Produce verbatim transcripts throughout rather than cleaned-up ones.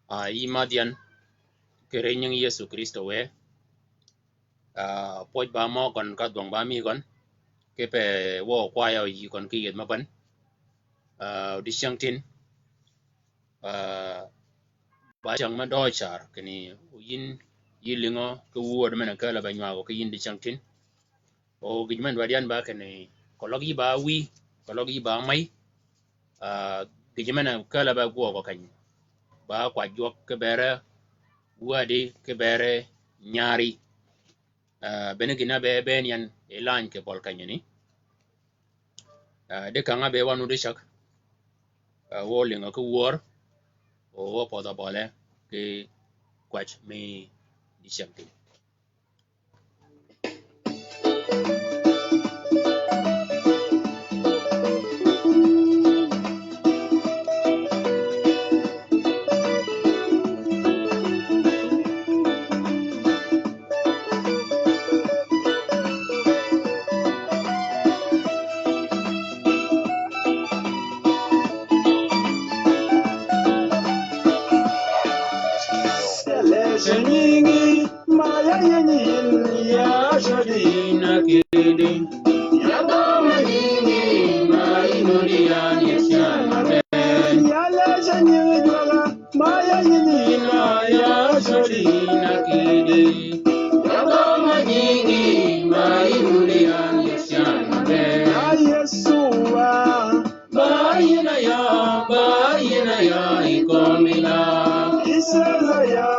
A, yï madh yan, kì ri nying Yëso Krïstø wë. A, pwøj ba mø gøn ka dhwøng ba mi gøn, kipe wø kwaya yï gøn ki yeth mø bän. A, odicäng tin, a, ba cäng me døøj car, kinni yïn yï lïngø ki wöd men-a källi be nywagø ki yïn dicäng tin. O gïj men dwaddi yan ba kinni, keløg yï ba wïy, keløg yï ba mäy, a, gïj men-a källi be gwøgø keny. Ba kwaj jwøk ki bere wädi, ki bere nyari. A, bene gïn-a be bëën yan yi lany kì bøl kenyani. A, di kang-a be wa nuddi cäg. A, wø lïngø ki wör, o wø pödhø bøle ki kwaj mi dicäng tin. Ba yïn a ya, ba yïn a ya, i kömi la. Isaiah ya.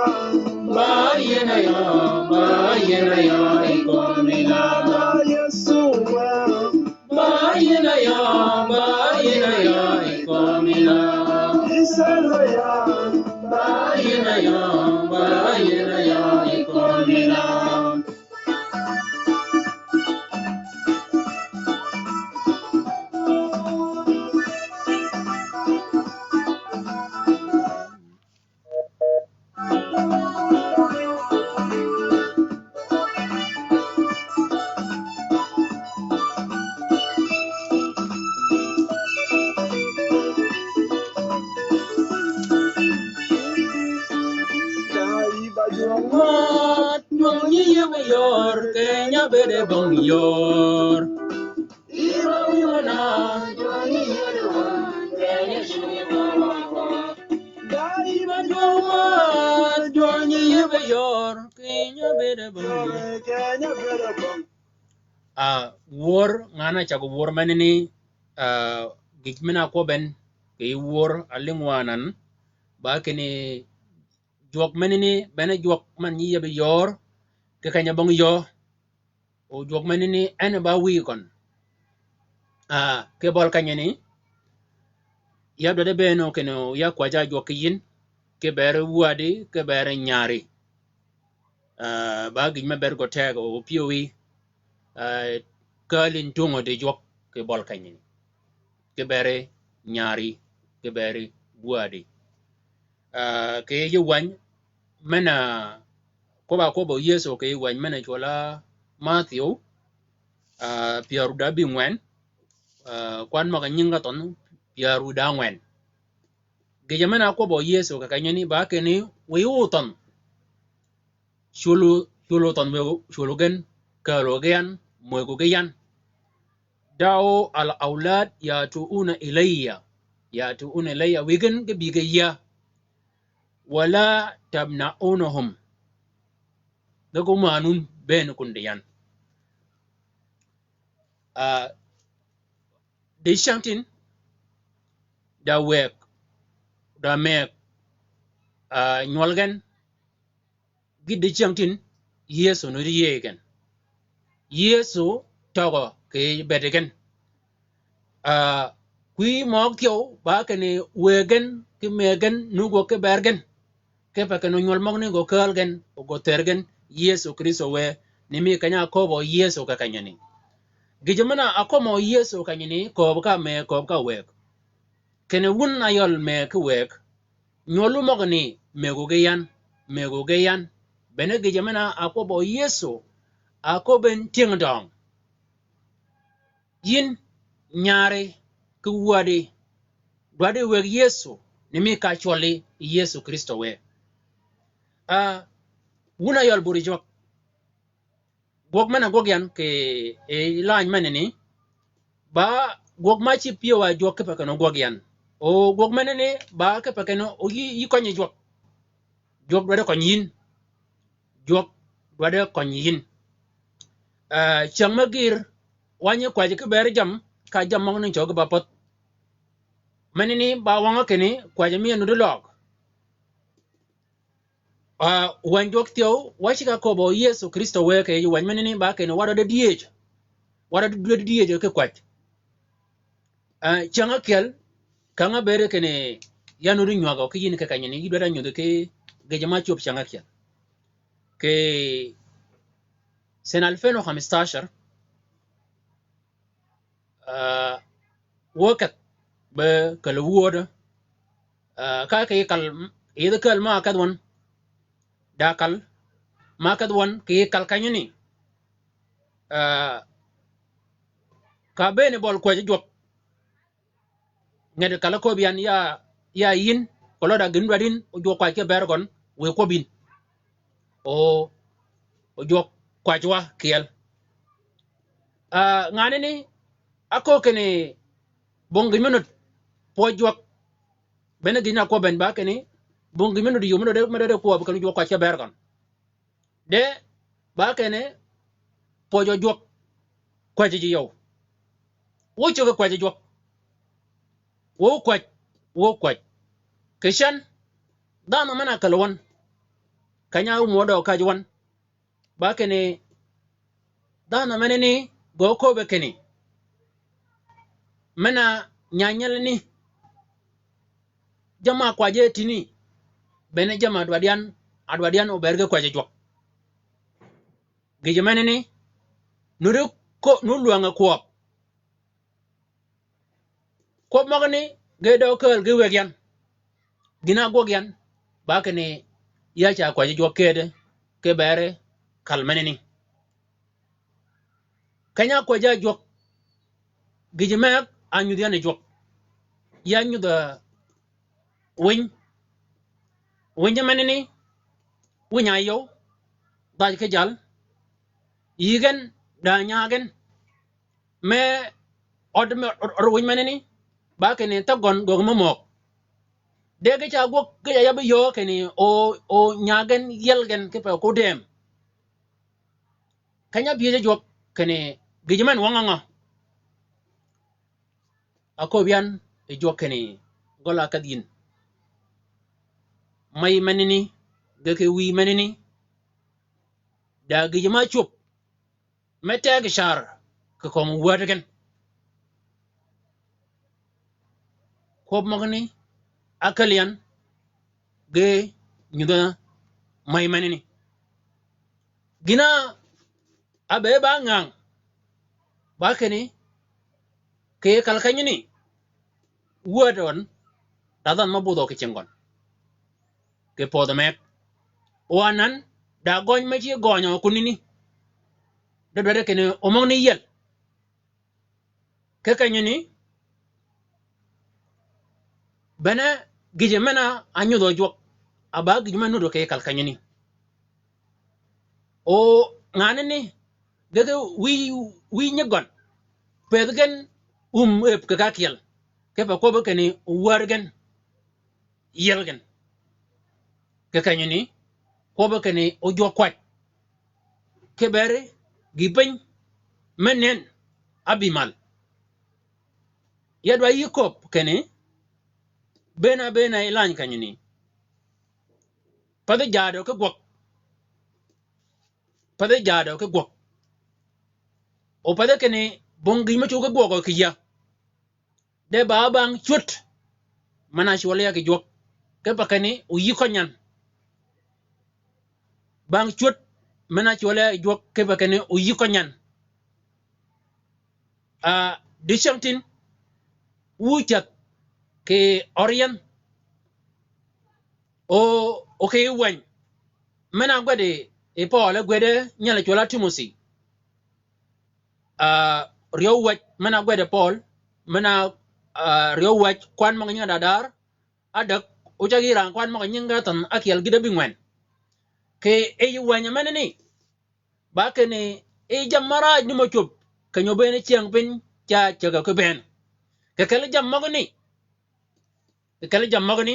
Ba yïn a ya, ba yïn a ya, i kömi la. Ba Yëso wa. Ba yïn a ya, ba yïn a ya, i kömi la. Isaiah ya. Ba yïn a ya, ba yïn a ya, i kömi la. Dai ba jwøng mat, jwøng nyi yie be yör, keny-a bëëde bong yör. A, wör, ngan-a cagø wör menani, a, gïj men-a kwøb en, kì yij wör, a lïng wa nan, ba kinni jwøk menani, bene jwøk man nyi yie be yör, kì keny-a bong yör. O jwøk menani en ba wïy køn. A, kì bøl kenyani, ya dwaddi bëën o kinni ya kwäjji jwøk ki yïn, kiberi wädi, kiberi nyari. A, ba gïj me bëëd gø teg o pyëwí, a, kääl yïn dungø di jwøk kì bøl kenyani. Kiberi nyari, kiberi wädi. A, kì yij wäny men-a, kwøbb-a kwøbbø Yëso kì yij wäny men-a cwøl-a Mathiu, a, pyär wïdá bïngwen, a, kwan møg-a nyingi ka thønh pyär wïdá ngwen. Gïjø men-a kwøbbø Yëso kì kenyani ba kinni wiy óthønh. Cwölu, cwölu thønh wëggu, cwölu gen, kääl wëggi yan, mwëggu gi yan. Da'u al-awlad ya'tuuna ilayya, ya'tuuna ilayya, wiy gen ge bï ge yïa, wa la tamna'unahum. Ge ko mänun bëën kun di yan. A, di cäng tin, da wëg, da mëg, a, nywøl gen, gï di cäng tin, Yëso nuddi yïëy gen. Yëso tøgø kì bëëdi gen. A, kwï møg thyew, ba kinni wëg gen, ki mëg gen, nu gwøg ki bër gen. Kipe kinni onywøl møgani gø kääl gen, o gø thër gen, Yëso Krïstø wë, ni mi keny-a áköbbø Yëso kì kenyani. Gïjø men-a ákömmø Yëso kenyani, kööb ka mëg, kööb ka wëg. Kinni wun ayøl mëg ki wëg, nywølu møgani, mëggu gi yan, mëggu gi yan. Bene gïjø men-a ákwøbbø Yëso, áköbbi en tyëng døng. Yïn nyari ki wädi, dwaddi wëg Yëso, ni mi ka cwølli Yëso Krïstø wë. Ah, wun a yøl buri jwøk. Gwøg men-a gwøg yan kì, e, lany menani, ba gwøg ma cïb pyëwa jwøk kipe kenni ogwøg yan. O gwøg menani, ba kipe kenni o yï, yï kønyi jwøk. Jwøk dwaddi køny yïn. Jwøk dwaddi køny yïn. Ah, cyäng me gïr, wa nyi kwäjji ki beri jammì, ka jammì møgani cöggi ba pädh. Menani ba wøngø kinni kwäjji mi a nuddi løg. Ah, wäny jwøk thyew, wa ceg-a köbbø Yëso Krïstø wë kì yij wäny menani ba kinni wa dwaddi dyëjø. Wa dwaddi, dwaddi dyëjø ki kwäj. Ah, cyäng ákyel, ka ngà bëëde kinni ya nuddi nywägø ki yïn ki kenyani, yï dwaddi nyudhi ki gïjø ma cwöb cyäng ákyel. Kì sene alfen u khamstasher, ah, wø kedh be käl wödø, ah, ka kì yij kal, yïdhi käl ma ákedh wøn, da kal ma ákedh wøn kì yij kal kenyani. Ah, ka bëëni bøl kwäjji jwøk. Nget kal-a köbbi yan ya, ya yïn, keløg da gïn dwaddi yïn, o jwøk kwäj ki bër gøn, wiy kwøbbi yïn. O, o jwøk kwäjji wa kyel. Ah, nganani, áköög kinni bong gïj me nud pwøj jwøk. Bene gïn-a kwøbbi en ba kinni, bong gïj me nud yï me dwaddi, me dwaddi kwøb kinni jwøk kwäj ki bër gøn. De, ba kinni, pwøjø jwøk, kwäjji ji yøw. Wø cöggi kwäjji jwøk. Wø kwäj, wø kwäj. Kì cen, dhanhø men-a ákäl wøn. Keny-a ámwø døøg käjji wøn. Ba kinni, dhanhø menani gø köbbe kinni. Men-a nyanyelani. Jamm-a kwajji tïni, bene jamm-a dwaddi yan, a dwaddi yan obër ge kwäjji jwøk. Gïjø menani, nu di ko-, nu lwäng-a kwøb. Kwøb møgani, ge dø kääl ge wëggi yan. Gïn-a ágwøg yan, ba kinni, ya ca kwäjji jwøk kede, ki beri kal menani. Keny-a ákwäjji jwøk, gïjø meg a nyudhi yan yi jwøk. Ya nyudh-a winy. Winy menani, winy-a yøw, dhaj ki jal. Yï gen, da nya gen. Me ød me, ød, ød winy menani, ba kinni thøg gøn göggi me møg. De ge ca gwøg, ge ca yabbi yöö kinni o, o nya gen, yiel gen, kipe ko dëm. Keny-a ábyëjji jwøk kinni gïjø men wøng-a ngø. Aköbbi yan yi jwøk kinni gøl-a ákedh yïn. Mey menani, ge ki wïy menani. Da gïjø ma ácwöb. Me teggi car kì kömi wäd gen. Kwøb møgani ákäl yan ge nyudh-a mey menani. Gïn-a ábëë ba ngäng, ba kinni, kì kal kenyani, wäd øn, da dhanhø me budhø kì cinggøn. Kì pödhi meg. O anan, da gøny me ci gønyø kunani. De dwaddi kinni omøgani yiel. Ki kenyani, bene gïjø men-a ányudhø jwøk, a ba gïj me nuddø kì kal kenyani. O nganani, ge ki wïy, wïy nyig gøn, pëthi gen um ëb kì ka kyel, kipe kwøbbi kinni wäd gen, yiel gen. Kì kenyani, kwøbbi kinni o jwøk kwäj. Kiberi, gï piny, me nen, ábï mal. Ya dwa yï köbbi kinni, bënn-a bënn-a yi lany kenyani. Pädhi jaadø ki gwøg. Pädhi jaadø ki gwøg. O pädhi kinni, bong gïj me cwög ki gwøg kì yïa. De ba bang cwöd, men-a cwøl ya kì jwøk, kipe kinni o yï køny yan. Bang cwöd, men-a cwøl ya kì jwøk, kipe kinni o yï køny yan. Ah, dicängtïn, wu ceth kì øryän, o, o kì wäny. Men-a ágwed yi, yi Pøøl, ágwede nyel cwøl-a Timothi. Ah, ryeew wäj, men-a ágwed yi Pøøl, men-a, ah, ryeew wäj, kwan møg-a nying-a dadar, ádäg, o cag yï rang kwan møg-a nyingi ge thønh ákyel gïd ábïngwen. Kì yij wänyi menani, ba kinni, yij jammì maraaj ni mø cwöb, keny-a óbëën cyäng piny, ca cägg-a ki bënn. Kì kelli jammì møgani, kì kelli jammì møgani,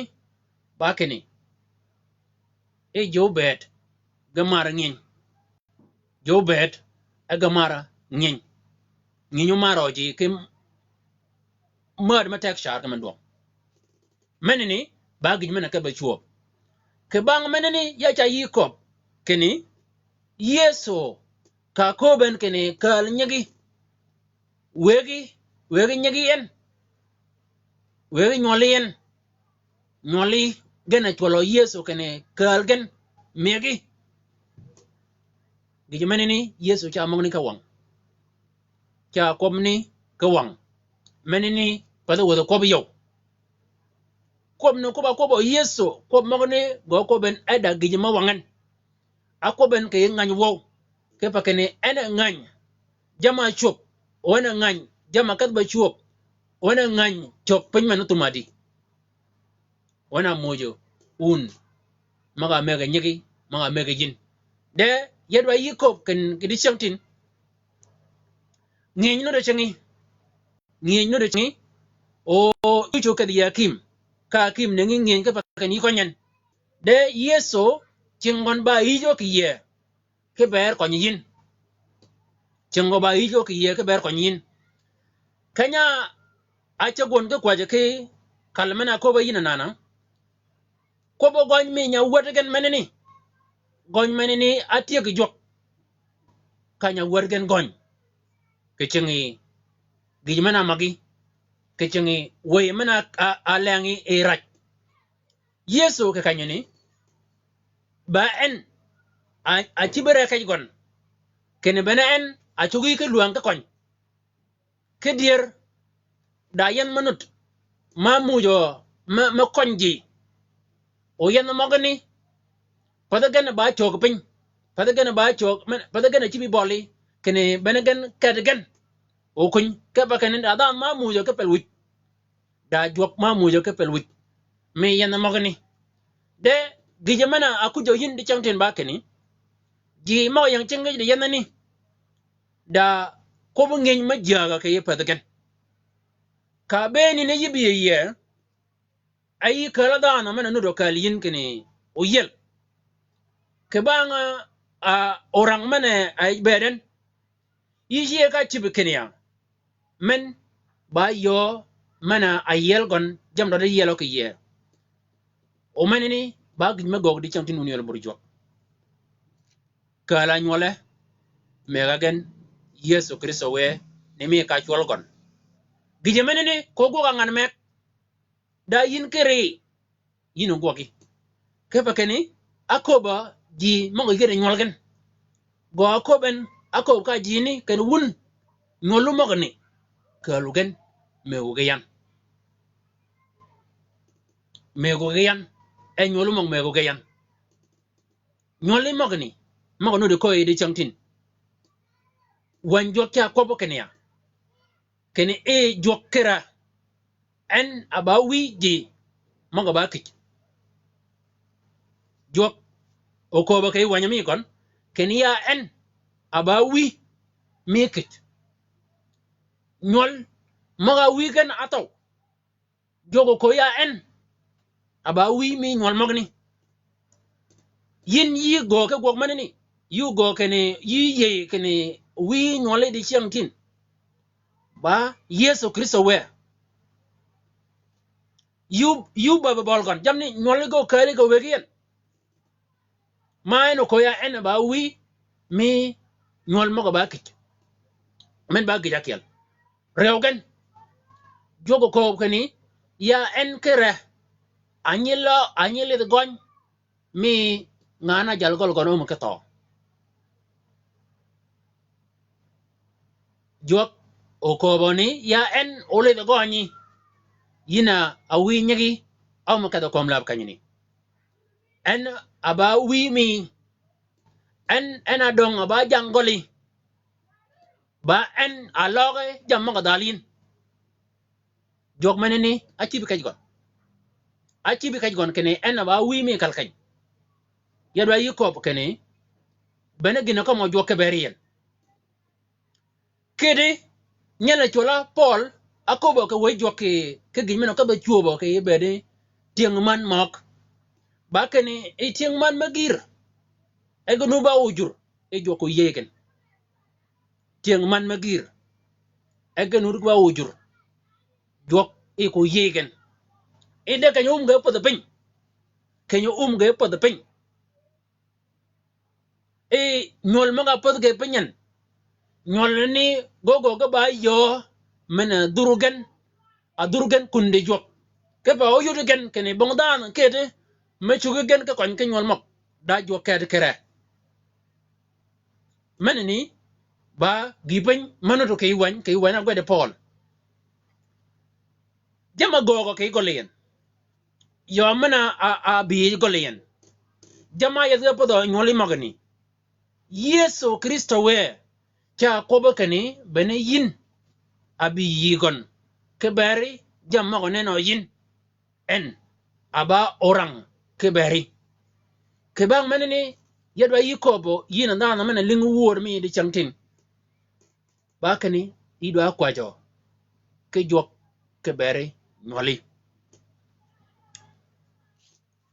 ba kinni, yij ji óbëëd ge mar ngïny. Ji óbëëd e ge mar ngïny. Ngïny ómar ji ki määd me teg car ki men dwøng. Menani, ba gïj men-a ke be cwöb. Kì bang menani, ya ca yï köbbi kinni, Yëso ka köbbi en kinni kääl nyigi. Wëggi, wëggi nyigi en. Wëggi nywølli en. Nywølli gen a cwøllø Yëso kinni kääl gen mëggi. Gïjø menani Yëso ca møgani ki wang. Ca kwøbbani ki wang. Menani pathi wäthi kwøbbi yøw. Kwøbbani kwøbb-a kwøbbø Yëso, kwøbb møgani gø kwøbbi en e da gïjø me wang en. Ákwøbbi en kì yij ngäny wøw. Kipe kinni en a ngäny jamm-a ácwöb. O en a ngäny jamm-a kedhi be cwöb. O en a ngäny cöb piny men-a óthum adi. O en a muuj wun møg-a mëggi nyigi, møg-a mëggi yïn. De, ya dwa yï köbbi kinni kì dicängtïn. Ngïny nuti cingi. Ngïny nuti cingi. O, yï cwöb kedhi yï akïm. Ka akïm nëngi ngïny kipe kinni yï køny en. De Yëso, cingi gøn ba yïj gø kì yïe. Ki ber kønyi yïn. Cingi gø ba yïj gø kì yïe ki ber kønyi yïn. Keny-a ácäg wön ki kwäjji ki kal men-a áköbba yïn anana. Kwøbbi gøny mi nya wäd gen menani. Gøny menani átyëggi jwøk. Ka nya wäd gen gøny. Kì cingi gïj men-a mäggi. Kì cingi wëy men-a, a, a leng yi raj. Yëso kì kenyani, ba en, a, a cïbbi ree kej gøn. Kinni bene en, a cuggi ki lwäng ki køny. Ki dyër, da yenth me nut, ma muuj, ma, ma køny ji. O yenth møgani, pathi gen ba cöggi piny. Pathi gen ba cöggi, men, pathi gen cïbbi bølli. Kinni bene gen keddi gen. O kuny, kipe kinni da dhanhø ma muuj ki pel wïj. Da jwøk ma muuj ki pel wïj. Mi yenth møgani. De, gïjø men-a ákuj yïn dicängtïn ba kinni. Ji møg-a ying cingi di yenthani. Da kwøbbi ngïny me jääg-a kì yij pädhi gen. Ka bëëni ni yï bï yïe, a yï kääl-a dhanhø men-a nudd-a kääl yïn kinni oyiel. Kì bang, a, orang men-a, a, bëëd en. Yï cï ye ka cïbbi kinni ya. Men ba yöö men-a áyiel gøn jammì død yielø kì yie. O menani ba gïj me göög dicängtïn wun yöl bur jwøk. Kääl-a nywøle, mëgg-a gen, Yëso Krïstø wë, ni mi ka cwøl gøn. Gïjø menani, ko gwøg-a ngan meg. Da yïn kiri, yïn ogwøggi. Kipe kinni, áköbba ji møg-a yïëd nywøl gen. Gø áköbbi en, áköbbi ka ji ni kinni wun, nywøllu møgani, käälu gen, mëggu gen yan. Mëggu gen yan, e nywøllu møg mëggu gen yan. Nywølli møgani, møg-a nudd-a kööyi dicängtïn. Wäny jwøk ca kwøbbi kinni ya. Kinni e jwøk kira. En a ba wïy ji møg-a ba kïj. Jwøk okööbø kì yij wänyi mi gøn, kinni ya en a ba wïy mi kïj. Nywøl møg-a wïy gen áthøw. Jwøk okööb ya en a ba wïy mi nywøl møgani. Yïn yï göög ki gwøg menani, yï göög kinni, yï yïëy kinni wïy nywølli dicängtïn. Ba Yëso Krïstø wë. Yï, yï ba bøl gøn. Jammì ni nywølli gø kääli gø wëggi en. Ma en okööb ya en ba wïy mi nywøl møg-a ba kïj. Men ba gïj ákyel. Ryeew gen. Jwøk okööb kinni, ya en kire. Anyi lø, anyi lidh gøny. Mi ngan-a jal gøl gøn ómi ki thøø. Jwøk okööbø ni, ya en olidh gønyi. Yïn a wïy nyigi, ómi kedhi kömi läb kenyani. En a ba wïy mi, en, en a döng a ba jang gølli. Ba en a løøgi jammì møg-a dhal yïn. Jwøk menani, ácïb kej gøn. Ácïbi kej gøn kinni en a ba wïy mi kal keny. Ya dwa yï kööb kinni bene gïn-a kømmi jwøk ki bëri yien. Kidi nyel a cwøl-a Pøøl áköbbø kì wëy jwøk kì, kì gïn men-a købbi cwöbø kì bëëdi tyëng man møg. Ba kinni yi tyëng man me gïr, e gïn-a ba ójur, yi jwøk ko yïëy gen. Tyëng man me gïr, e gïn-a ba ójur, jwøk yi ko yïëy gen. Yi de keny-a um ge pädhi piny. Keny-a um ge pädhi piny. Yi nywøl møg-a pädhi ge piny en. Nywøl ni gø gø ge ba yöö men-a dhur gen. A dhur gen kun di jwøk. Kipe óyudi gen kinni bong dhanhø keti me cuggi gen ki køny ki nywøl møg. Da jwøk keti kire. Menani ba gïï piny me nuti kì yij wäny, kì yij wäny a gwed Pøøl. Jamm-a göögø kì gøl yien. Yöö men-a, a, a bï yij gøl yien. Jamm-a yethi ge pädhø nywøl yi møgani. Yëso Krïstø wë, ca kwøbbi kinni bene yïn a bï yï gøn. Ki bëri jammì møg-a nenni yïn. En a ba orang ki bëri. Kì bang menani, ya dwa yï kööbø, yïn a dhanhø men-a lïngi wöör mi di cängtïn. Ba kinni, yï dwa kwäjjø ki jwøk ki bëri nywøli.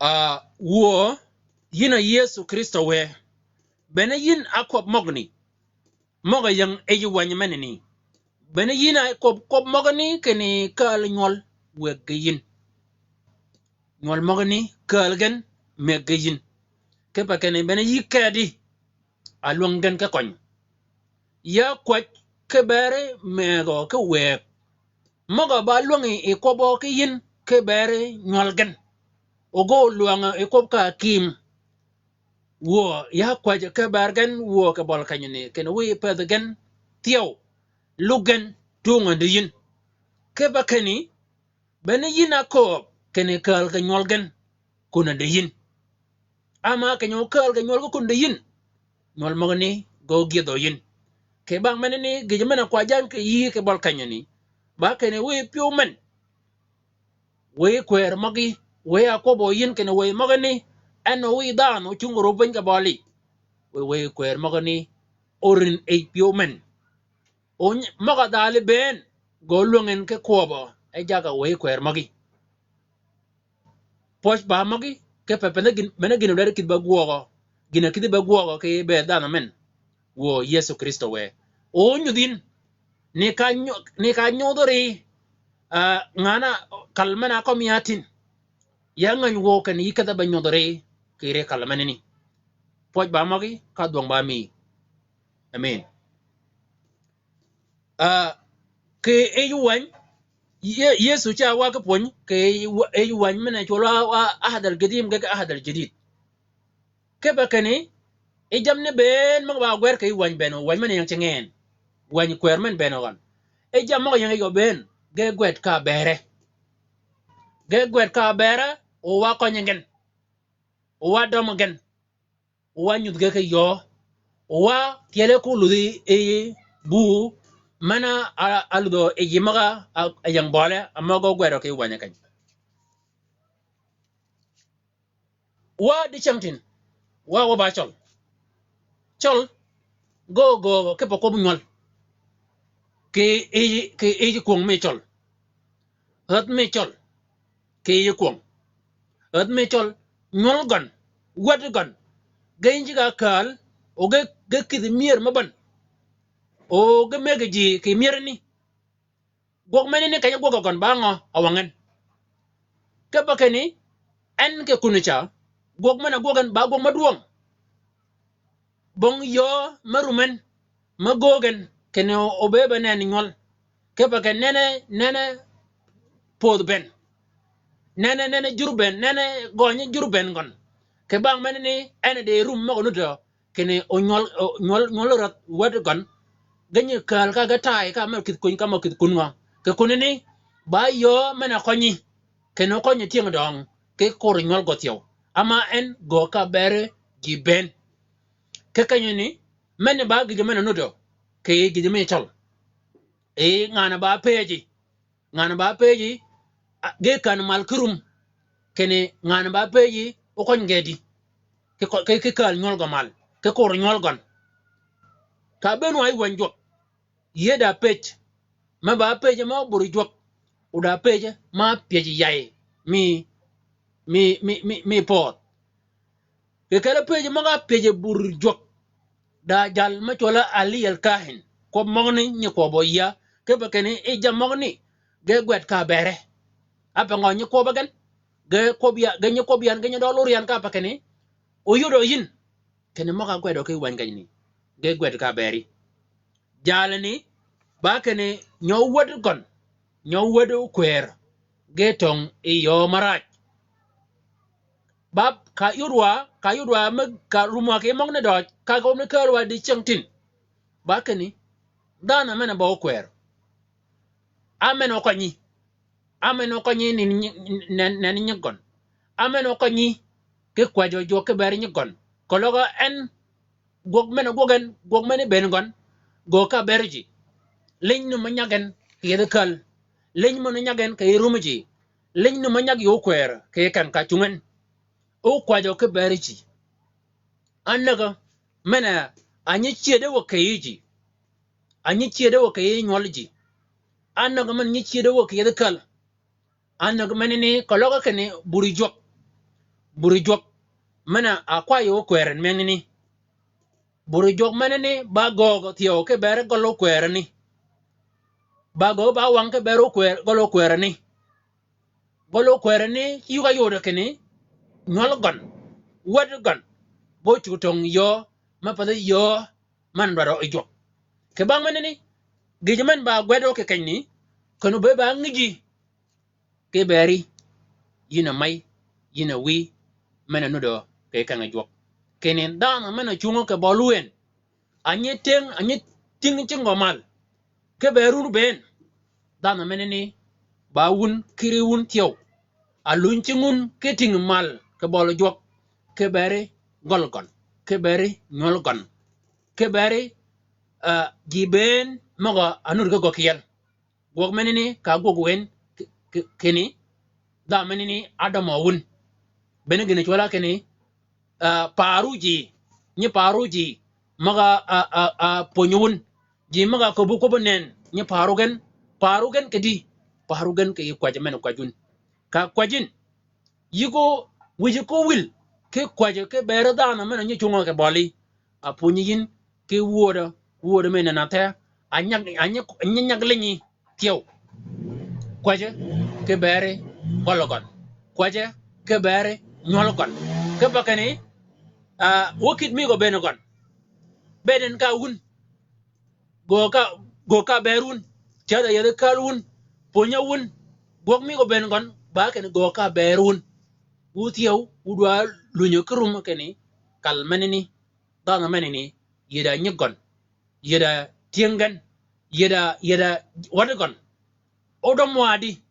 A, wuö, yïn a Yëso Krïstø wë, bene yïn ákwøb møgani, møg-a ying yij wäny menani. Bene yïn a kwøb, kwøb møgani kinni kääl nywøl wëggi yïn. Nywøl møgani kääl gen mëggi yïn. Kipe kinni bene yï kedi, a lwäng gen ki køny. Ya kwäj ki bëri mëgø ki wëg. Møg-a ba lwängi yi kwøbbø ki yïn ki bëri nywøl gen. O gø lwängø yi kwøb ka kïïm. Wuö, ya kwäjji ki bër gen wuö kì bøli kenyani, kinni wiy pëthi gen thyew, lug gen tung a di yïn. Kipe kinni, bene yïn ákööb, kinni kääl kì nywøl gen kun a di yïn. Ama keny-a ókääl kì nywøl gen kun di yïn, nywøl møgani ge ógyëdhø yïn. Kì bang menani gïjø men-a kwajjang kì yïí kì bøli kenyani, ba kinni wiy pyëw men. Wëy kwër møgí, wëy a kwøbbø yïn kinni wëy møgani, en o wiy dhanhø ocungi rub piny kì bølí. Wëy, wëy kwër møgani, orïn yij pyëw men. O nyi-, møg-a dhalí bënn, gø lwäng en ki kwøbbø, e jagg-a wëy kwër møgí. Pwøj ba møgí, kipe bene gïn, bene gïn-a dwaddi kïdhi be gwøgø, gïn-a kïdhi be gwøgø kì bëëd dhanhø men. Wuö Yëso Krïstø wë. O nyudh yïn, ni ka nyo-, ni ka nyodhø ri, a, ngan-a kal men-a kømmi ya tin. Ya ngäny wuö kinni yï kedhe be nyodhø ri, kì ri kal menani. Pwøj ba møgí, ka dhwøng ba miyi. Amen. A, kì yij wäny, Ye-, Yëso ca wa ki pwöny, kì yij wa-, yij wäny men-a cwøl wa, wa Ahad al-Gadim ge ki Ahad al-Jadid. Kipe kinni, yi jammì ni bënn møg-a ba gwer kì yij wäny bënn, wäny men-a ying cingi en. Wäny kwër men bënn gøn. Yi jammì møg-a ying yij gø bënn, ge gwed ka bërre. Ge gwed ka bërre, o wa kønyi gen. O wa dømmi gen. O wa nyudh ge ki yöö. O wa tyeli ko ludhi yi buu, men-a a, a ludhø yi ji møg-a, a, a ying bøle, a møg-a gwer kì yij wäny keny. Wa di cängtïn, wa, wa ba cøl. Cøl, gø, gø, kipe kwøb nywøl. Kì yij, kì yij kwöng mi cøl. Räth mi cøl. Kì yij kwöng. Räth mi cøl, nywøl gøn, wäd gøn. Ge yïn ji ka kääl, o ge, ge kïdhi myër me bän. O ge mëggi ji kì myër ni. Gwøg menani keny-a gwøg gøn ba ngø a wang en. Kipe kinni, en kì kuni ca, gwøg men-a gwøg en ba gwøg mø dwøng. Bong yöö me rum en, me göög en, kinni o, o be be nenni nywøl. Kipe kinni nene, nene pödh bënn. Nene, nene jur bënn, nene gønyi jur bënn gøn. Kì bang menani, en di rum møg-a nuddi kinni o nywøl, o nywøl, nywøl räth wäd gøn. Ge nyi kääl ka ge taay ka mø kïdhi kuny, ka mø kïdhi kun ngø. Kì kunani, ba yöö men-a kønyi. Kinni o kønyi tyëng døng, ki kur nywøl gø thyew. Ama en gø ka bërre ji bënn. Kì kenyani, men-a ba gïjø men-a nuddi, kì gïjø mi cøl. Yi ngan-a ba pëjji. Ngan-a ba pëjji, a, ge kän mal ki rum. Kinni ngan ba pëjji, okøny gedi. Ki kø-, ki, ki kääl nywøl gø mal. Ki kur nywøl gøn. Ka bënn wa yi wänyi jwøk. Yie da pëj. Me ba pëjji mø buri jwøk. O da pëjji ma pyëj yay. Mi, mi, mi, mi, mi pödh. Kì kelli pëjji mø ga pyëjji buri jwøk. Da jal me cwøl-a Ali el Kahin. Kwøb møgani nyi kwøbbø yia. Kipe kinni yi jammì møgani. Ge gwed ka beri. Ápe ngø nyi kwøbbi gen. Ge kwøb ya, ge nyi kwøb yan, ge nyi dø lur yan ka pe kinni. Oyudø yin. Kinni møg-a gwedø ki wänyi gejni. Ge gwed ka beri. Jalani, ba kinni nyø wäd gøn, nyø wäd okwër, ge töng yi yöö marac. Ba ka yudwa, ka yudwa me ka rumwa ki møgani døøj, ka gø ni kälwa diceng tin. Ba kinni, dhanhø men-a ba okwër. Á men-a okønyi. Á men-a okønyi ni, ni, ni, ni, ni nyig gøn. Á men-a okønyi ki kwäjjø jwøk ki beri nyig gøn. Keløg en gwøg men-a gwøg en, gwøg men-a bënn gøn, gø ka beri ji. Liny nu me nyag en kì yethi käl. Liny mø ni nyag en kì yi rummi ji. Liny nu me nyag yi okwër kì yi keng ka cungi en. Okwäjjø ki beri ji. Ánägø men-a, a nyi cyëddi wø kì yi ji. A nyi cyëddi wø kì yi nywøl ji. Ánägø men nyi cyëddi wø kì yethi käl. Ánägø menani keløg kinni buri jwøk. Buri jwøk. Men-a a kwayø okwër en menani. Buri jwøk menani ba göög thyew ki beri gøl okwërani. Ba göög ba wang ki beri okwër, gøl okwërani. Gøl okwërani yug-a yodø kinni nywøl gøn, wäd gøn, bo cuggi töng yöö, me pathi yöö, men dwadø yi jwøk. Kì bang menani, gïjø men ba gwedø kì kenyni, kenni be ba ngïji, ki beri, yin a mey, yin a wïy, men-a nudø kì kengi jwøk. Kinni dhanhø men-a cungø kì bøli wën, a nyi tyëng, a nyi tyëng cinggø mal. Ki beri wun bënn. Dhanhø menani, ba wun, kiri wun thyew. A luny cing wun ki tyëng mal, kì bøli jwøk. Ki beri gøl gøn. Ki beri nywøl gøn. Ki beri, ah, ji bënn møg-a nud ki gø kyel. Gwøg menani ka gwøg wën ki-, ki-, kinni, dha menani ádømø wun. Bene gïn-a cwøl-a kinni, ah, paru ji, nyi paru ji, møg-a, ah, ah, ah, pwönyi wun. Ji møg-a köbbu kwøbbi nënn, nyi paru gen, paru gen kì di, paru gen kì yi kwäjji men-a kwäjji wun. Ka kwäjji yïn, yï ko wïj ko wïl, ki kwäjji ki beri dhanhø men-a nyi cungø kì bøli. A pwönyi yïn ki wödø, wödø men-a näthø, a nyag, a nyag, a nyag, nyag linyi thyew. Kwäjji ki beri gøl gøn. Kwäjji ki beri nywøl gøn. Kipe kinni, ah, wø kït mi gø bënn gøn. Bënn en ka wun. Gø ka, gø ka beri wun. Tyadh-a yethi käl wun. Pwönyi wun. Gwøg mi gø bënn gøn. Ba kinni gø ka beri wun. Wu thyew, wu dwa lunyø ki rum kinni. Kal menani. Dhanhø menani, yïddi a nyig gøn, yïddi a tyëng gen, yïddi a, yïddi a wäd gøn. Ódøm wa di,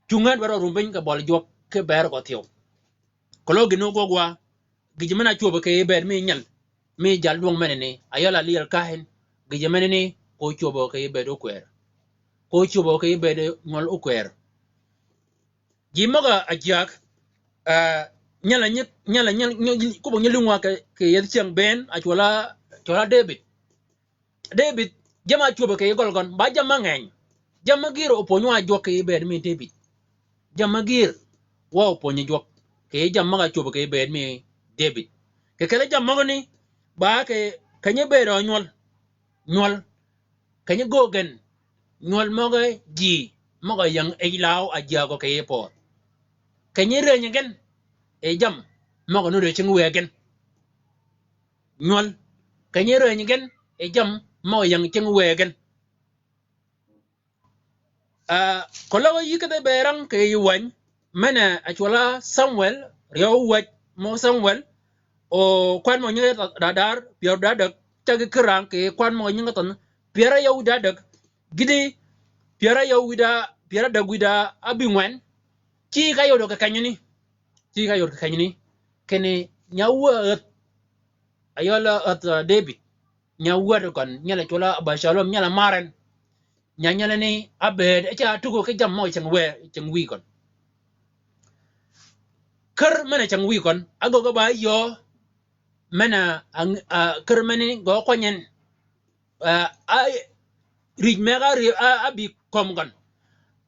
cungi en dwaddi rum piny kì bøli jwøk ki beri gø thyew. Keløg gïn-a ógwøg wa, gïjø men-a cwöbø kì yi bëëd mi nyel, mi jal dwøng menani, a yøl a liel kahin, gïjø menani, ko cwöbø kì yi bëëd okwër. Ko cwöbø kì yi bëëd nywøl okwër. Ji møg-a ajag, ah, nyel-a nyi, nyel-a nyi, nyi, nyi, kwøbb-a nyi lung wa kì, kì yethi cyäng bënn, a cwøl-a, cwøl-a Debid. Debid, jammì a cwöbø kì yi gøl gøn, ba jammì mangeny. Jammì gïr opwönyi wa jwøk kì yi bëëd mi Debid. Jammì gïr, wa opwönyi jwøk, kì yi jammì møg-a cwöbø kì yi bëëd mi Debid. Kì kelli jammì møgani, ba kì, keny-a bëëd o nywøl, nywøl, keny-a göög gen, nywøl møg-a ji, møg-a ying yij law a jagø kì yi pödh. Keny-a rënyi gen, yi jammì, møg-a nudd yi cing wëëg gen. Nywøl, keny-a rënyi gen, yi jammì, møg-a ying cing wëëg gen. Ah, keløg yï kedhi bëëd rang kì yij wäny, men-a cwøl-a Samwel, ryeew wäj mø Samwel, o kwan mø nyinge da-, da-, dar, pyär da däg, cägi ki rang kì kwan mø nyinge thønh, pyär áryew da däg, gïti, pyär áryew wïda, pyär da däg wïda ábïngwen, ci ka yodø kì kenyani, ci ka yodø kì kenyani, kinni nya wä ädh, a yøl-a ädh, ah, Debid, nya wäd gøn, nyel-a cwøl-a Absalom, nyel-a mar en. Nya nyelani ábëëd, e ca tugø ki jammì møg-a cing wë, cing wïy gøn. Kär men-a cäng wïy køn, ágöggi ba yöö men-a, a, a, kär meni gø kwany en, a, a, rïj meg a ri-, a, a bï kömi gøn.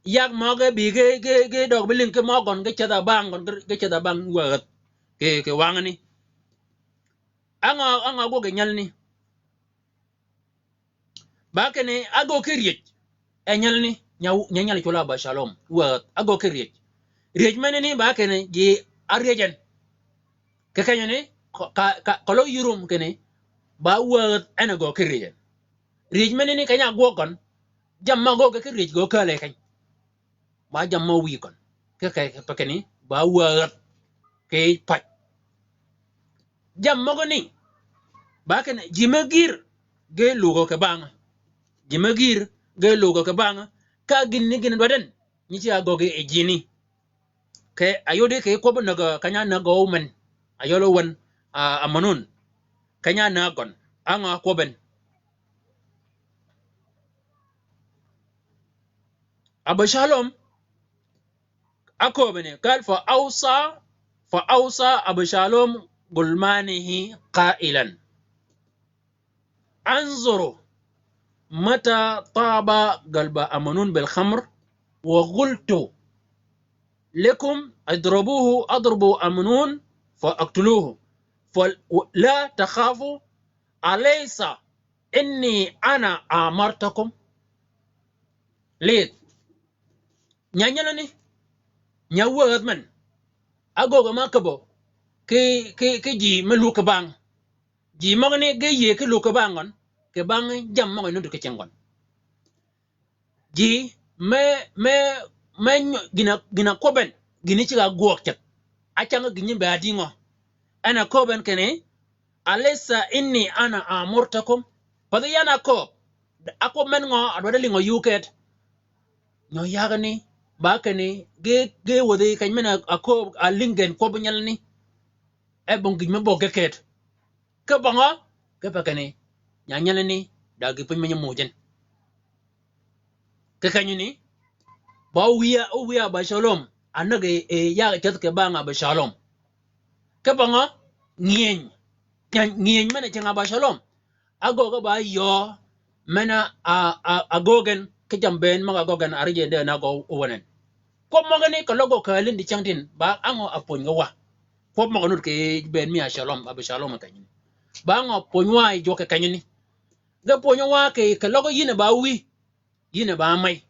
Yag møge bï ge, ge, ge døg bi lïng ki mø gøn, ge ceth-a bang gøn, ge, ge ceth-a bang wädh kì, kì wangani. Á ngø, á ngø ágwøg yi nyalani? Ba kinni ágöggi ki ryëj. E nyalani, nya, nya nyal cwøl Absalom, wädh, ágöggi ki ryëj. Ryëj menani ba kinni ji áryëj en. Kì kenyani, ka, ka, ka løg yï rum kinni, ba wädh en a göggi ki ryëj en. Ryëj menani keny-a ágwøg gøn, jammì mø ágöggi ki ryëj gø kääl yi keny. Ba jammì mø wïy køn. Kì, kì, kì, pa kinni, ba wädh kì pac. Jammì møgani, ba kinni, ji me gïr ge lugø kì bangø. Ji me gïr ge lugø kì bangø. Ka gïn ni gïn dwaddi en, nyi ceg-a göggi yi jini. Kì ayodi kì kwøbbi näg-a, keny-a näg-a ómen. Ayøl ówen, a, Amunun. Keny-a näg gøn. Á ngø ákwøbbi en? Absalom, ákööb ni, قال فأوصى، فأوصى أبشالوم غلمانه قائلا: انظروا متى طاب قلب أمنون بالخمر، وقلت لكم اضربوه، اضربوا أمنون فاقتلوه، فلا تخافوا، أليس إني أنا أمرتكم؟ Lidh. Nya nyalani, nya wädh men, ágöggi ma ákäbbø ki, ki, ki ji me lug kì bang. Ji møgani ge yïëy ki lug kì bang gøn, kì bang jammì møg-a nuti ki cingi gøn. Ji me, me, me nyo-, gïn-a, gïn-a kwøbbi en, gïn-a ceg-a gwøøg ceth. Ácäng gïn-a be ádï ngø? En a kööb en kinni, أليس إني أنا أمرتكم؟ Path yan a kööb, a kwøb men ngø a dwaddi lïngø yï ókëëd? Nyø yagani, ba kinni, ge, ge wädhi keny men-a kööb a lïng gen kwøb nyalani. E bong gïj me böggi këëd. Ki bøngø, ki pa kinni, nya nyalani, da gï pwöny me nyi muuj en. Kì kenyani, ba ówïy, ówïy Absalom, a näg yi, yi yag ceth kì bang Absalom. Ki bøngø, ngïeny, ngïeny men-a cingi Absalom. Ágöggi ba yöö, men-a, a, a, agöggi en, ki jammì bënn møg-a ágöggi en, a rijji en de na gø ówänen. Kwøb møgani, kì løg gø kääl yi dicängtïn, ba á ngø a pwönyi wa? Kwøb møg-a nud kì bënn mi Absalom, Absalom kenyani. Ba á ngø pwönyi wa yi jwøk kì kenyani? Ge pwönyi wa kì, kì løg yïn a ba wïy, yïn a ba mey.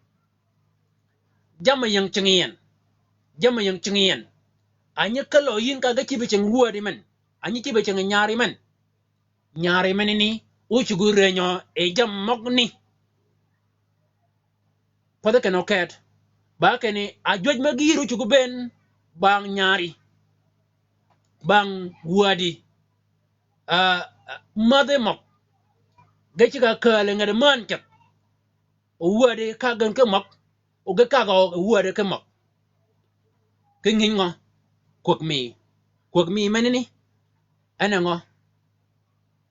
Jammì ying cingi yi en. Jammì ying cingi yi en. A nyi kälø yïn ka ge cïb yi cingi wädi men. A nyi cïb yi cingi nyari men. Nyari menani, ócuggi rënyø yi jammì møgani. Pathi kinni ókëëd. Ba kinni, ajwäj me gïïr ócuggi bënn bang nyari. Bang wädi. A, a, mädhi møg. Ge ceg-a kääl yi nget mään ceth. O wädi ka gen ki møg, o ge kagø o wädi ki møg. Ki ngïny ngø? Kwäg mi. Kwäg mi menani, en a ngø?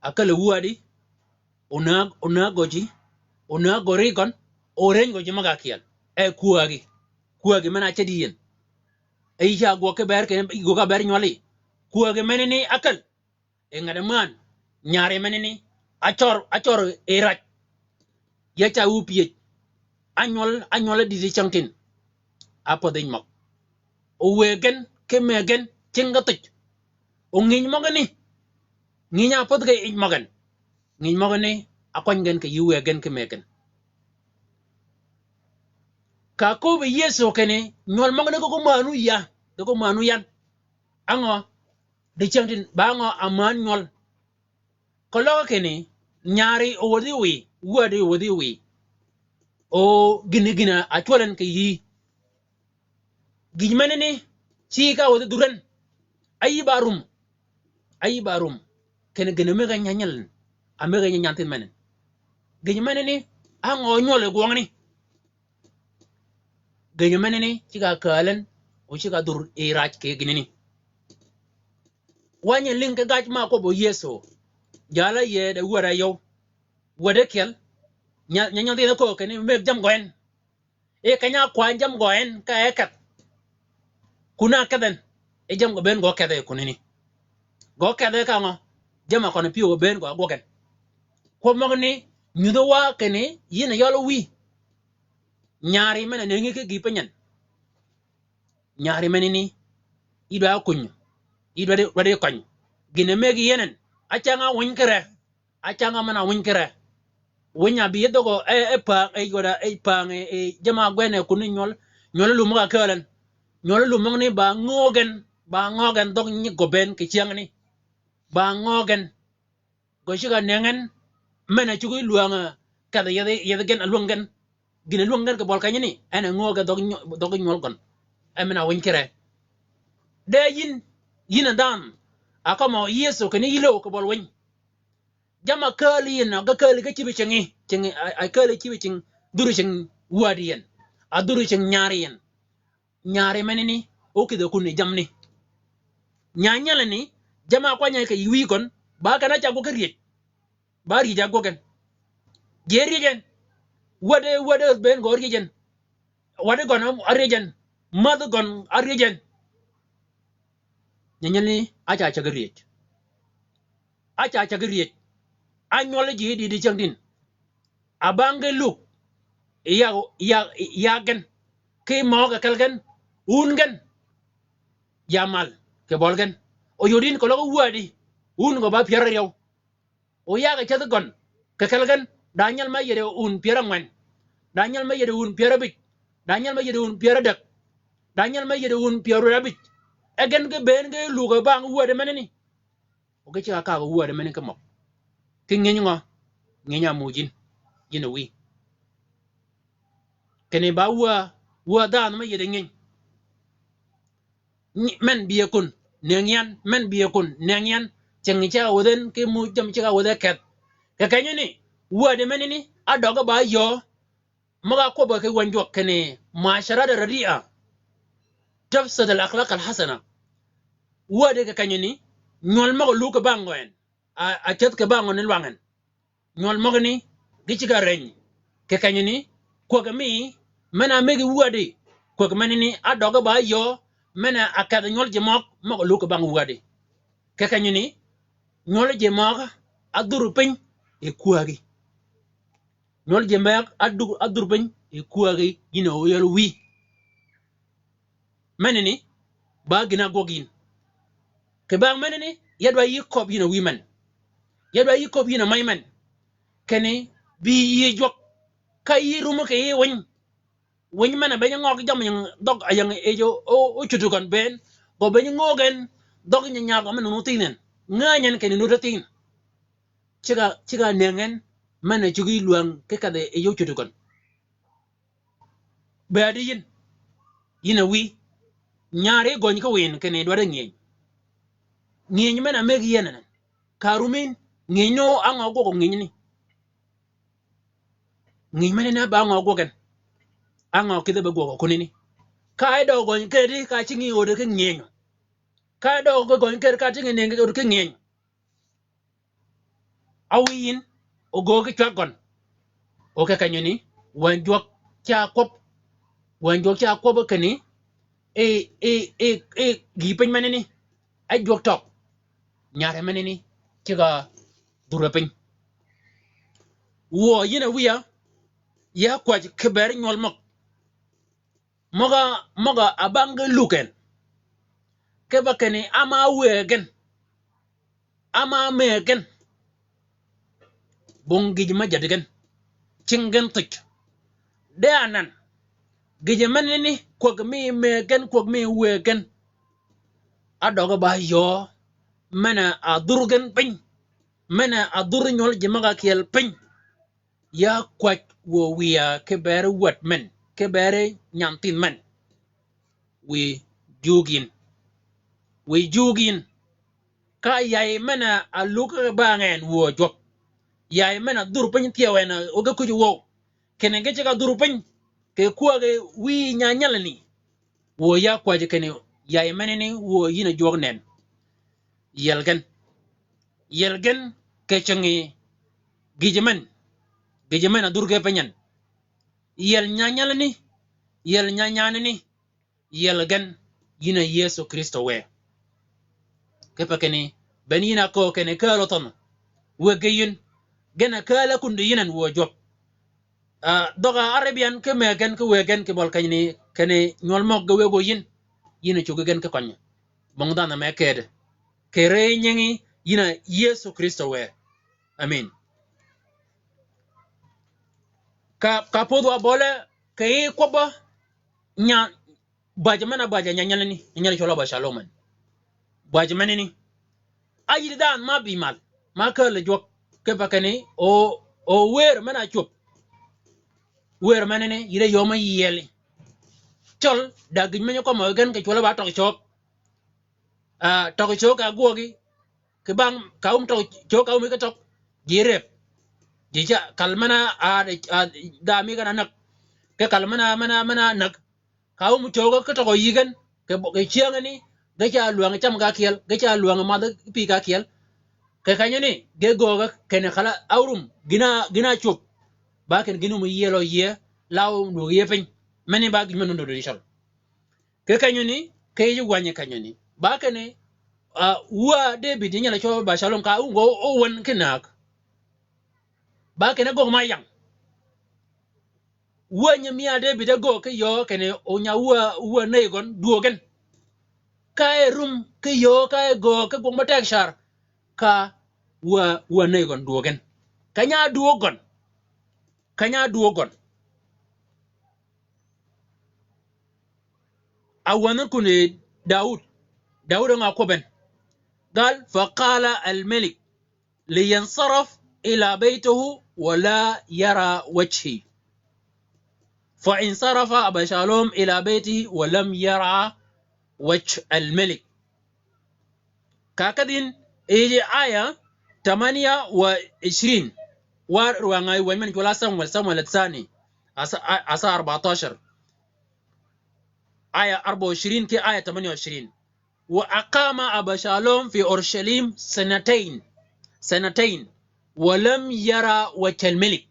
Akäl wädi, o näg, o näg gø ji, o näg gø ri gøn, o rëny gø ji møg-a ákyel. E kwägi. Kwägi men-a ácädi yien. E yï ca gwøg ki bër kinni, gwøg a bër nywøli. Kwägi menani ákäl. Yi nget mään, nyari menani, acør, acør yi raj. Ya ca wu pyëj. Anywøl, anywøl a dïdi cängtïn. Ápödhi yij møg. O wëë gen, ki mëë gen, cingi ge thøj. O ngïny møgani, ngïny a ápödhi ge yij møg gen. Ngïny møgani, ákwany gen kì yï wëë gen ki mëë gen. Ka köbbi Yëso kinni, nywøl møgani ge ko mänwu ya, ge ko mänwu yan. Á ngø? Dicängtïn, ba ngø a männ nywøl? Keløg kinni, nyari owädhi wïy, wädi owädhi wïy. O gïn gïn-a ácwäl en kì yïí. Gïj menani, ci ka wädhi dhur en. Áyï ba rum. Áyï ba rum. Kinni gïn-a mëggi nyanyal en. A mëggi nyanthïn men en. Gïj menani, á ngø nywøl yi gwøngani? Gïnø menani, ceg-a kääl en, o ceg-a dhur yi raj kì gïnani. Wa nyi lïng ki gaj ma kwøbbi Yëso. Jal-a yie de wäd-a yöw. Wäd-a kyel. Nya, nya, nyal dhïn-a köög kinni mëgg jammì gø en. E keny-a kwany jammì gø en ka e kedh. Kun-a ákedh en. E jammì gø bënn gø kedhe kunani. Gø kedhe ka ngø? Jammì køn pyëw gø bënn gø ágwøg gen. Kwøb møgani nyudhi wa kinni yïn a yøl wïy. Nyari men-a nëngi ki gï piny en. Nyari menani, yï dwaddi kunyu, yï dwaddi, dwaddi køny. Gïn-a mëggi yi en en, ácäng-a winy ki ree. Ácäng-a men-a winy ki ree. Winy-a bï dhøgø, e, e pang, e, yod-a, e pang, e, e, jamm-a gwen-a kunni nywøl, nywøl lum møg-a kääl en. Nywøl lum møgani ba ngöög gen, ba ngöög gen dhøg nyig gø bënn kì cyängani. Ba ngöög gen. Gø ceg-a nëngi en, men-a cuggi lwäng-a kedh yethi, yethi gen a lwäng gen. Gïn-a lwäng gen kì bøli kenyani, en a ngöög gen dhøg nywø-, dhøg nywøl gøn. En men-a winy ki ree. De yïn, yïn a dhanhø, a kømmi Yëso kinni yï löw kì bøli winy. Jamm-a kääl yi en, a ge kääl yi ge cïbi cingi, cingi, a, a kääl yi cïbi cing, dhuri cing wädi yi en. A dhuri cing nyari yi en. Nyari menani, ókïdhi kunni jammì ni. Nyanyalani, jamm-a kwany-a kì yï wïy gøn, ba ken-a ca gwøg ki ryëj. Ba ryëj-a ágwøg gen. Je ryëj en. Wädi, wädi bënn gø ryëj en. Wädi gøn áryëj en. Mädhi gøn áryëj en. Nyanyalani, áca cägi ryëj. Áca cägi ryëj. Ánywøl ji di, di cyängdïn. A bang ge luk. Ya, ya, ya gen. Ki møøg kelli gen. Wun gen. Ya mal. Kì bøli gen. O yodin keløg wädi. Wun gø ba pyär áryew. O yag-a cädhi gøn. Kì kelli gen. Da nyal me yede wun pyär ángwen. Da nyal me yede wun pyär ábïj. Da nyal me yede wun pyär ádäg. Da nyal me yede wun pyär ábïj. E gen ge bënn ge luk-a bang wädi menani. O ge ceg-a kagø wädi men ki møg. Ki ngeny ngø? Ngeny-a ámuuj yïn, yïn a wïy. Kinni ba wä, wä dhanhø me yïddi ngeny. Nyi-, men bï-a kun, nëngi yan, men bï-a kun, nëngi yan. Cingi ceg-a wädhi en, ki muuj jammì ceg-a wädhi e kedh. Kì kenyani, wädi menani, ádøggi ba yöö, møg-a kwøbbø kì wänjwøk kinni mu'asharat radi'a tufsidul akhlaq al hasana. Wädi kì kenyani, nywøl møg-a lug kì bang gø en. A, a cädh kì bang gø ni lwang en. Nywøl møgani, gï ceg-a reny. Kì kenyani, kwäg mi, men-a mëggi wädi. Kwäg menani, ádøggi ba yöö, men-a kedh nywøl ji møg, møg-a lug kì bang wädi. Kì kenyani, nywøl ji møg, ádhur piny, yi kwägi. Nywøl ji møg, ádhur, ádhur piny, yi kwägi, yïn a óyel wïy. Menani, ba gïn-a ágwøg yïn. Kì bang menani, ya dwa yï köbb yïn a wïy men. Ya dwa yï köbb yïn a mäj men. Kinni, bï yï jwøk, ka yï rumø kì yï winy. Winy men-a beny ngøøg jammì ying dhøg a ying yij o, o, o cuti gøn bënn. Gø beny ngöög en, dhøg nyi nyagø men-a nuti thin en. Ngänyi en kinni nuti thin. Ceg-a, ceg-a nëngi en, men-a cuggi lwäng ki kedhi yij o cuti gøn. Bedi yïn, yïn a wïy, nyari gøny ki wïn kinni dwaddi ngïeny. Ngïeny men-a mëggi yi en en. Ka rum yïn, ngïeny ni o á ngø gwøg ngïeny ni. Ngïeny menani ba ngø gwøg en. Á ngø kïdhi be gwøg kunani. Ka idøg gøny kedi ka cingi ódi ki ngïeny. Ka idøg gøny kedi ka cingi nëngi ódi ki ngïeny. Áwïy yïn, ogöögi cwag gøn. O kì kenyani, wänjwøk ca kwøb. Wänjwøk ca kwøb kinni, e, e, e, e, gï piny menani, e jwøk tøg. Nyari menani, ceg-a dhuri piny. Wuö yïn a wïya, ya kwäj kì bëri nywøl møg. Møg-a, møg-a ábang ge luk en. Kipe kinni ama wëë gen. Ama mëë gen. Bong gïj me jäddi gen. Cing gen thøj. De anan. Gïj menani kwäg mi mëë gen, kwäg mi wëë gen. Ádøge ba yöö. Men-a ádhur gen piny. Men-a ádhur nywøl ji møg-a kyel piny. Ya kwäj wuö wïya kiberi wäd men, kiberi nyanthïn men. Wiy jug yïn. Wiy jug yïn. Ka yay men-a alug bang en wuö jwøk. Yay men-a dhur piny thyew en, o ge kuj wuö. Kinni ge ceg-a dhur piny, kì kwägi wiy nyanyalani. Wuö ya kwäjji kinni, yay menani wuö yïn a jwøk nënn. Yiel gen. Yiel gen kì cingi gïjø men. Gïjø men-a dhur ge piny en. Yiel nyanyalani. Yiel nyanyanani. Yiel gen yïn a Yëso Krïstø wë. Kipe kinni, ben yïn a köög kinni kääl óthønh. Wëggi yïn. Gen a kääl a kun di yïn en wuö jwøk. Ah, dhøg-a Arabian ki mëggi gen ki wëggi gen ki bøli kenyani, kinni nywøl møg ge wëggi yïn. Yïn a cuggi gen ki kønyi. Bong dhanhø me këddi. Kì rëyi nyingi yïn a Yëso Krïstø wë. Amin. Ka, ka pödh wa bøle, kì yï kwøbbi nya, bwäjji men-a bwäjji nyanyalani, nyanyal cwøl-a Absalom men. Bwäjji menani. Áyïddi dhanhø ma bï mal, ma kääl jwøk, kipe kinni, o, o wër men-a cwöb. Wër menani, yïddi yöm-a yieli. Cøl, da gïj menyi kømmi gen kì cwøl-a ba tøg cög. Ah, tøg cög ka gwøgi, kì bang, ka um tøg cög ka um ki tøg, ji rep. Ji ca, kal men-a, ah, ah, dha mi gen-a näg. Ki kal men-a, men-a, men-a näg. Ka um cögø ki tøgø yï gen, kì, kì cyängani, ge ca lwäng cam ka ákyel, ge ca lwäng madh pï ka ákyel. Kì kenyani, ge gööge, kinni kal-a árum, gïn-a, gïn-a cwöb. Ba kinni gïn um yiel o yie, law um dwöög yie piny. Meni ba gïj men-a nudd di cøl. Kì kenyani, kì yij wänyi kenyani. Ba kinni, ah, wuö Debïd nyal cwøl Absalom ka um gø ówän ki näg. Ba kinni ágöög ma yäng. Wuö nyi mi a Debïd e göög ki yöö kinni o nya wuö, wuö nëy gøn, dwöög gen. Ka e rum ki yöö, ka e göög ki gwøg ma teg car. Ka wuö, wuö nëy gøn, dwöög gen. Keny-a dwöög gøn. Keny-a dwöög gøn. Awänhø kun yi Dawud. Dawud e nga kwøbben. قال: فقال الملك لينصرف إلى بيته ولا يرى وجهي. فانصرف أبشالوم إلى بيته ولم يرى وجه الملك. Ka ákadh yïn yi aya tamania wa ishrin. Wa rwäng-a yi wänyi men cwøl-a Samuel, Samuel الثاني. Asa, a-, asa arbatashar. Aya arba wa ishrin ki aya tamania wa ishrin. وأقام أبشالوم في أورشليم سنتين، سنتين، ولم يرى وجه الملك.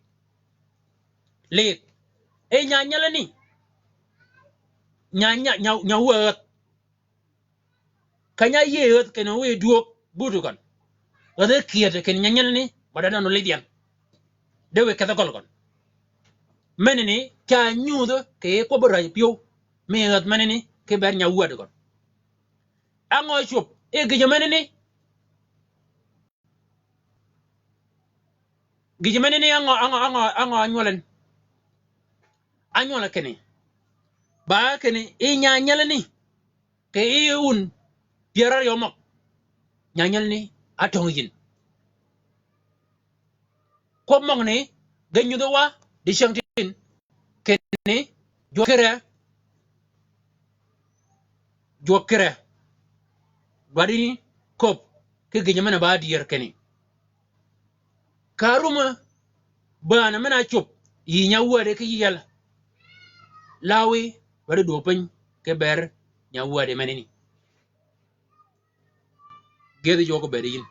Lidh. E nyanyalani. Nya, nya, nya, nya wuö ädh. Keny-a áyïëy ädh kinni wiy dwöög buti gøn. Ädh e kyëdhi kinni nyanyalani, ba dwaddi nonn olidh yan. De wiy kedhi gøl gøn. Menani, ca nyudhi kì kwøbbi räj pyëw. Mi ädh menani, ki ber nya wuädi gøn. Á ngø cwöb, e gïjø menani. Gïjø menani á ngø, á ngø, á ngø, á ngø ánywøl en. Ánywøl kinni. Ba kinni, yi nyanyalani. Kì yi wun pyär áryøw møg. Nyanyalani, átöng yïn. Kwøb møgani, ge nyudhi wa, dicängtïn. Kinni, jwøk ki ree. Jwøk ki ree. Dwaddi ni köbb ki gïjø men-a ba dyër kinni. Ka árum-a bäänø men-a ácwöb, yï nya wädi ki yiel. Lawi, ba di dwöög piny ki ber nya wädi menani. Gëdhi jwøk obed yïn.